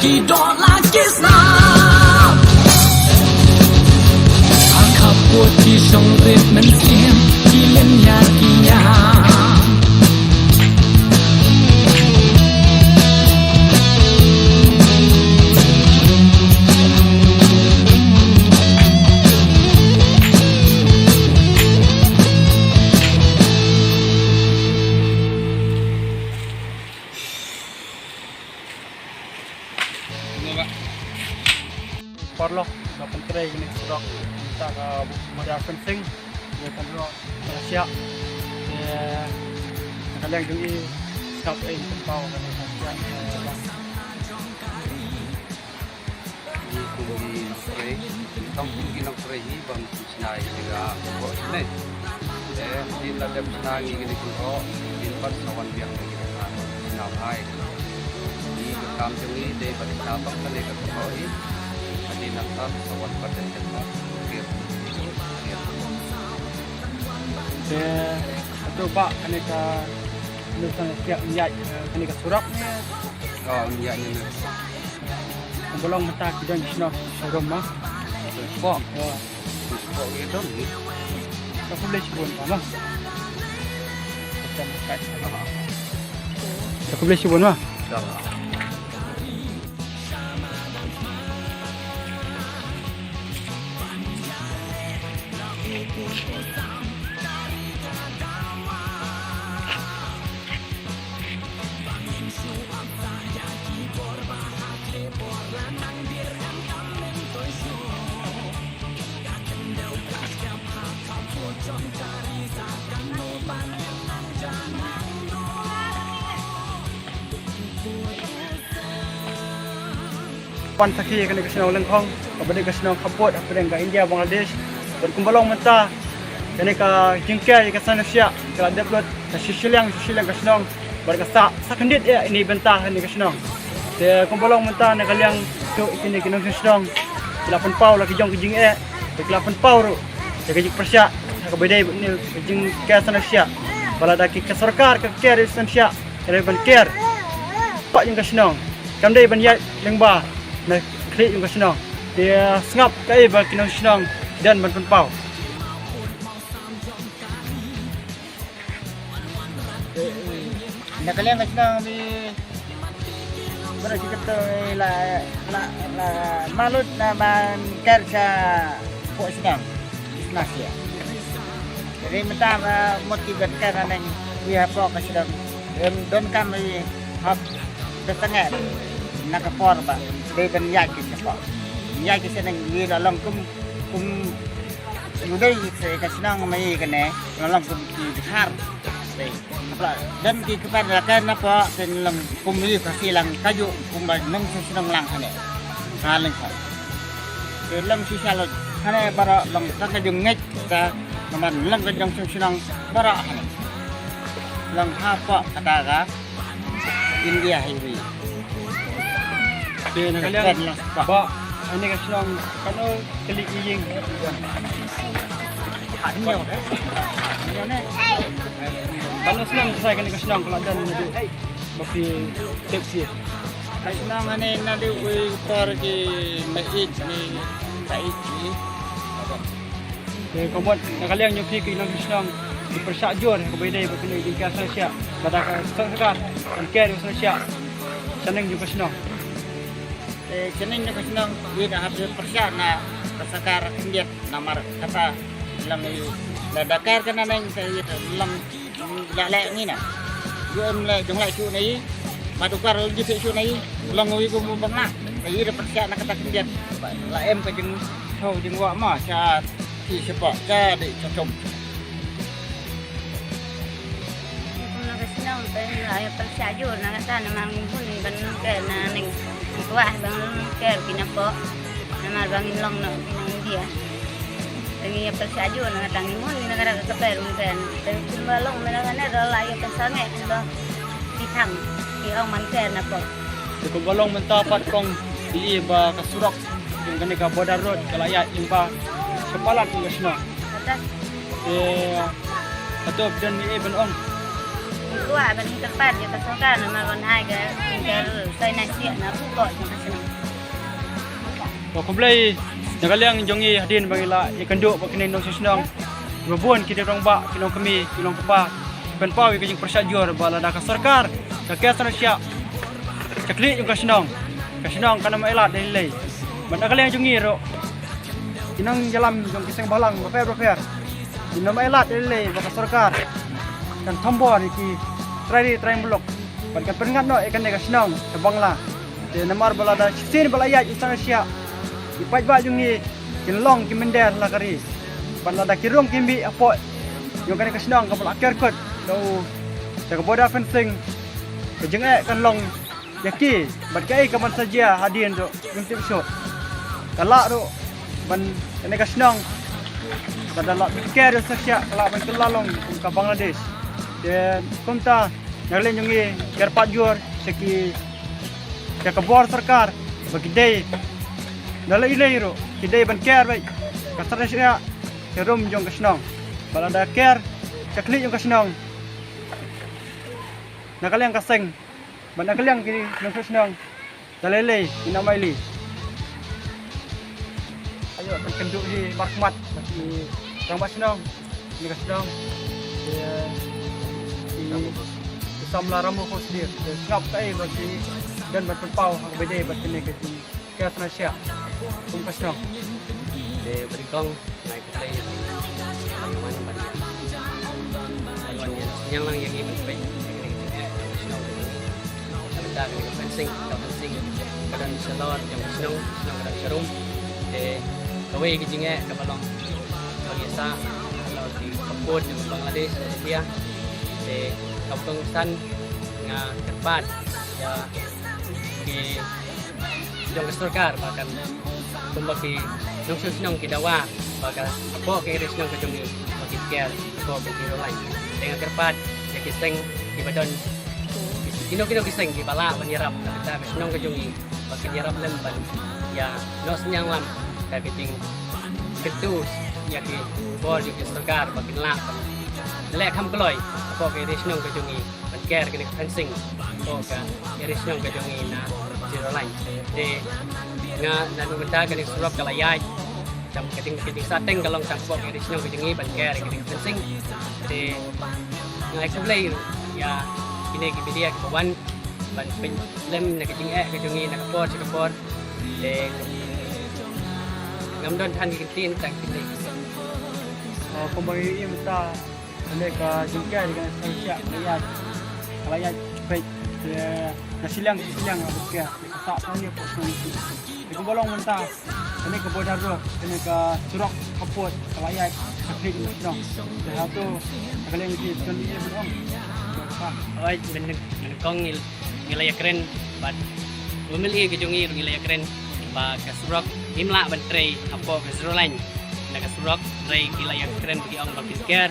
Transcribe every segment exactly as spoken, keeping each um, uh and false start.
Ki dola ki snap. Ha ka pud ki shong rit mynsiem, ki lynñiar ki ñiar. Paralok, nga pyntrei kane ka surok mynta ka border fencing, ïa ka surok ka Shah. Te na ka liang jong i, sngap ei pynpaw kane ka surok. Ngi kum ki nongtrei, tang kum ki nongtrei hi bym shna ïa kane ka surok ne. Te hadien la dep shna ngi kane ka surok, hadien pat sa wan biang ïa kane ka surok shna bha. Ngi ka kam jong ngi dei ban shna tang kane ka surok hi. Hadien nangta sa wan pat dep dep pat. Te hato bah kane ka, kane ka surok ne? Oh, ïa, ïa, ïa. Kumba long mynta ki don ki shnong sharum ma. Spok. Ïa. Spok ïa don ni. Ka khublei shibun ma. Ka khublei shibun ma. Wan sakhi kane ka shnong Lyngkhong, kaba dei ka shnong khappud hapdeng ka India Bangladesh. Bad kumba long mynta, kane ka jingker ïa ka shnong Shah ka la dep lut ka shi shiliang shi shiliang ka shnong. Bad ka sah, sah khyndiat ïa ine i bynta ha ine ka shnong. Te kumba long mynta na ka liang to ine ki nongshong shnong ki la pynpaw la ki jong ki jingeh, te ki la pynpaw ruh ïa ka jingpyrshah ha kaba dei bad ine ka jingker shnong Shah. Ba lada ki ka sorkar ka ker ïa shnong Shah, ka dei ban ker. Pah jong ka shnong kam dei ban ïaid lyngba na khlieh jong ka shnong. Te sngap kaei ba ki nongshong shnong ki don ban pynpaw. Na ka liang ka shnong ni, baroh shi katto la, la, la malut na ban ker sha pok shnong. Shnong Shah. Jadi mynta ba mut ki ban ker nangne ïa pok ka shnong. Em, donkam ïa hap ka sangeh na ka por ba dei ban ïaid ki sha pok. Ïaid ki sha nang ïa la long kum, kum Ym dei se ka shnong ma i kane, nga long kum ki Bihar. Dei. Hapla don ki kper da ka na pok, te long kum i ka silang kaju, kum ba nong shnong lang kane. Ka leng ka. Te long shisha lo kane baroh long ka ka jong ngeit ka, ka man long ka jong shnong baroh kane. Long ha pok kata ka India Highway. Te na ka liang ba, ba, ane ka shnong kano kali ïing. Kano shnong sa kane ka shnong ka la don naduh ba phi tip phi. Ka shnong ane naduh wi por ki mait ni, mait ni. Te ka mut na ka liang jong phi ki nongshong shnong ki pyrshah jur ha kaba ïadei bad kane ka jingker shnong Shah. Lada ka sorkar kan ker ïa u shnong Shah, shaneng jong ka shnong. Te shaneng jong ka shnong i da hap pyrshah na ka sorkar khyndiat namar kata lang i lada ker ka naneng te i da lang Ïa leh ngi na. Yu em leh jong leh shu na i. Ma tu kar ji shu na i. Long wi kum bang na. Ka i da pyrshah na kata khyndiat. La em ka jingthaw jingwah ma sha ti sha pok sha dei sha chom. Kum na ka shnong te la ïa pyrshah jur na kata namar ngi hun ban ker na ning. Kwah ban ker ki na pok. Namar ba ngin long noh ki nong India. Te ngi ïa pyrshah jur na kata ngi mon ngi na kata ka kper mynta. Te kumba long mynta kane da la ïa pyrshah ngi kumba ki thang ki ong man ker na pok. Te kumba long mynta pat kong i ba ka surok jong kane ka border road ka la ïaid lyngba sha palat jong ka shnong. Kata. Te hato phi don ei ban ong? Kwah ban kyrpad ïa ka sorkar namar ban ai ka, ka saiñ na siak na ruh ko jong ka shnong. Ko khublei na ka liang jong ngi hadien ba ngi la ïakynduh bad kine ki nongshong shnong. Ba bun ki rangbah, ki nongkmie, ki nongkpa, pynpaw ïa ka jingpyrshah jur ba lada ka sorkar ka ker saiñ na siak, ka khlieh jong ka shnong, ka shnong kan ym ailad da lei lei. Bad na ka liang jong ngi ruh, ki nongïalam jong ki seng bhalang bapher bapher, kin ym ailad da lei lei ba ka sorkar kan thombor ïa ki trai ri trai muluk bad kan pynngat noh ïa kane ka shnong sha Bangla. Te namar ba lada shisien ba la ïaid u saiñ na siak, ki paidbah jong ngi kin long ki mynder la ka ri. Bad lada ki rung ki mih hapoh jong kane ka shnong kaba la ker kut da u, da ka border fencing, ka jingeh kan long ïa ki. Bad kaei kaban sa jia hadien ruh ngim tip shuh. Ka lah ruh ban kane ka shnong, lada la ker ïa u saiñ na siak, ka lah ban kylla long kum ka Bangladesh. Te kumta na ka liang jong ngi kyrpad jur sha ki, ïa ka bor sorkar ba ki dei, da lei lei ruh ki dei ban ker beit ka saiñ na siak sharum jong ka shnong. Ba lada ker ka khlieh jong ka shnong, na ka liang ka seng bad na ka liang ki nongshong shnong, da lei lei kin ym ailad. Aïu, kan kynduh hi markhmat bad ki rangbah shnong, kane ka shnong. Ïa, i, i samla Ramu Khosdier. Te sngap kaei ba ki don ban pynpaw ha kaba ïadei bad kane ka jingker saiñ na siak kum ka shnong. Te ba nyngkong nga ai khublei ïa ki nongwan bad ïa ki nongwan ïa, ïa lang ïa ngi ban peit ïa kane ka jingeh jong ka shnong. Ka bynta kane ka fencing, ka fencing ka don shalor jong ka shnong, shnong ka don sharum. Te kawei ka jingeh kaba long, kaba ïa sah halor ki khappud jong Bangladesh, India. Te kaba kongsan nga kyrpad ïa ki jong ka sorkar ba kan, kumba ki nongshong shnong ki dawa ba ka hapoh ka ri shnong ka jong ngi ba kin ker hapoh ka zero line. Te nga kyrpad ïa ki seng kiba don, kino kino ki seng kiba lah ban ïarap na ka bynta ka shnong ka jong ngi ba kin ïarap lem ban ïa noh synñiang lam da ka jingkyntu ïa ki bor jong ki sorkar ba kin lah ban leh kham kloi hapoh ka ri shnong ka jong ngi ban ker kane ka fencing hapoh ka ri shnong ka jong ngi na zero line. Te nga naduh mynta kane ka surok ka la ïaid, tang ka jing, ka jingsateng ka long tang hapoh ka ri shnong ka jong ngi ban ker kane ka fencing. Te nga ai khublei ïa kine ki media kiba wan ban pynlem na ka jingeh ka jong ngi na ka por sha ka por. Te ngam don than ki kyntien tang kine. Oh, kumba ngi ïohi mynta, kane ka jingker ïa kane ka saiñ na siak ka la ïaid, ka la ïaid beit. Te na shiliang shiliang la ker, te ka sah tang ïa ka shnong. Te kumba long mynta, kane ka border ruh, kane ka surok hapoh ka la ïaid, ka khlieh jong ka shnong. Te hato na ka liang jong phi don ïa ka shnong? Oi, mynnyngkong ngi, ngi la ïakren bad u MLA ka jong ngi ruh, ngi la ïakren ba ka surok ngim lah ban trei hapoh ka zero line. Na ka surok, hynrei ki la ïakren ba ki ong ba kin ker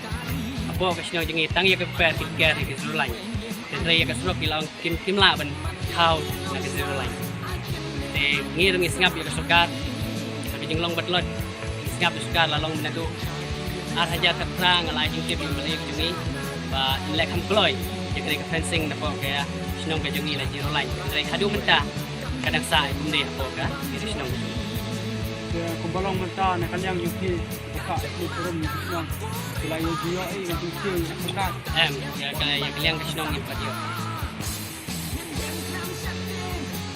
hapoh ka shnong jong ngi, tang ïa ka kper kin ker ïa ka zero line. Hynrei ïa ka surok ki la ong kim, kim lah ban thaw na ka zero line. Te ngi ruh ngi sngap ïa ka sorkar, ka jinglong ba tlot, ngi sngap ïa ka sorkar la long mynta, ar hajar khatphra nga la ai jingtip ïa u MLA ka jong ngi ba in leh kham kloi ïa kane ka fencing napoh ka shnong ka jong ngi na zero line. Hynrei haduh mynta ka dang sah kumne hapoh ka shnong. Te kumba long mynta na ka liang jong phi, ka shnong, ki la ïoh jingïohi ïa ka jingtip ïa ka sorkar? Em, ïa ka, ïa ka liang ka shnong ngim pat ïoh.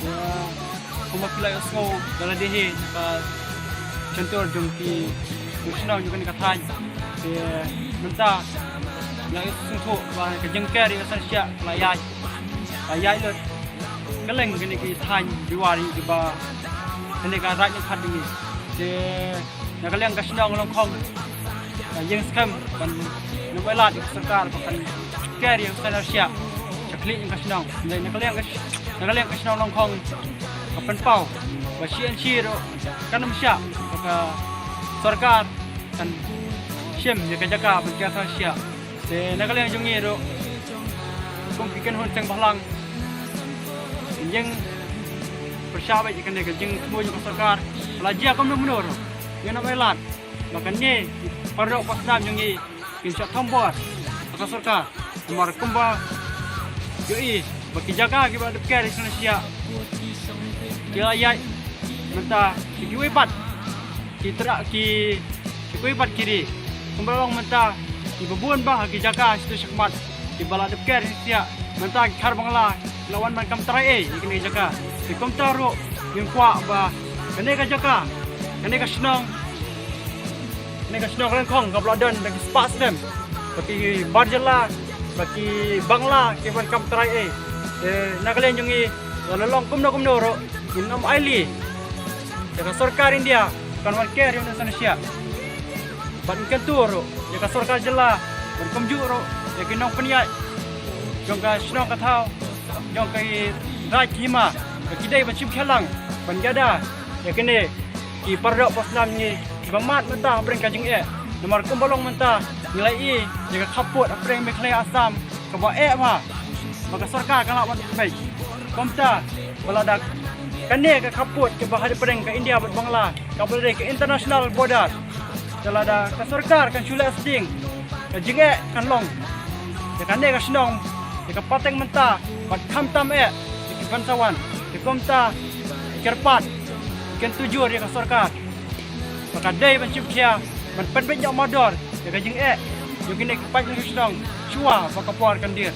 Ïa, kumba phi la ïohsngew da lade hi na ka shyntur jong ki nongshong shnong jong kane ka thaiñ. Te mynta la ïohsngew ba ka jingker ïa ka saiñ na siak ka la ïaid, ka la ïaid lut. Kylleng kine ki thaiñ Ri War kiba kane ka Raid Nongthaw jong ngi. Te na ka liang ka shnong Longkhong, ka ïeng skhem ban, ngi ym ailad ïa ka sorkar ba kan ker ïa ka saiñ na siak sha khlieh jong ka shnong. Na ka liang ka sh-, na ka liang ka shnong Longkhong ka pynpaw ba shi inshi ruh kan ym shah ba ka sorkar kan shim ïa ka jaka ban ker saiñ na siak. Te na ka liang jong ngi ruh, kum ki kynhun seng bhalang, ngin ïeng pyrshah beit ïa kane ka jingthmu jong ka sorkar. Ka la jia kumno kumno ruh, ngin ym ailad ba kane ki paralok parsnam jong ngi kin shah thombor ha ka sorkar. Namar kumba Ïohi ba ki jaka kiba la dep ker shisha ki la ïaid mynta ki kiwei pat ki tra ki kiwei pat ki ri. Kumba long mynta kiba bun ba ha ki jaka shisha shakhmat kiba la dep ker shisha mynta ki Khar Bangla la wan ban kam trai ei ïa kine ki jaka. Te kumta ruh ngim kwah ba kane ka jaka, kane ka shnong, kane ka shnong Rengkhong kaba la don da ki spah snem ba ki bar jylla, ba ki Bangla ki ban kam trai ei. Te na ka liang jong ngi, la long kumno kumno ruh ngin ym ailad ïa ka sorkar India kan wan ker ïa u nongshah. Bad ngin kyntu ruh ïa ka sorkar jylla bad kumjuh ruh ïa ki nongpynïaid jong ka shnong ka thaw, jong ka raid hima, ba ki dei ban shim khia lang ban ïada ïa kine ki paradoh parasnam ngi kiba mad mynta hapdeng ka jingeh. Namar kumba long mynta ngi la ïohi ïa ka khappud hapdeng Meghalaya Assam kaba eh bha ba ka sorkar ka lah ban peit. Kumta ba lada kane ka khappud kaba hapdeng ka India bad Bangla kaba dei ka international border, te lada ka sorkar kan shu leh sting, ka jingeh kan long ïa kane ka shnong, ïa ka pateng mynta bad khamtam eh ïa ki bangsawan. Te kumta kyrpad kyntu jur ïa ka sorkar ba ka dei ban shim khia, ban pynbeit noh mardor ïa ka jingeh ïa kine ki paid nongshong shnong shuwa ba ka por kan dier.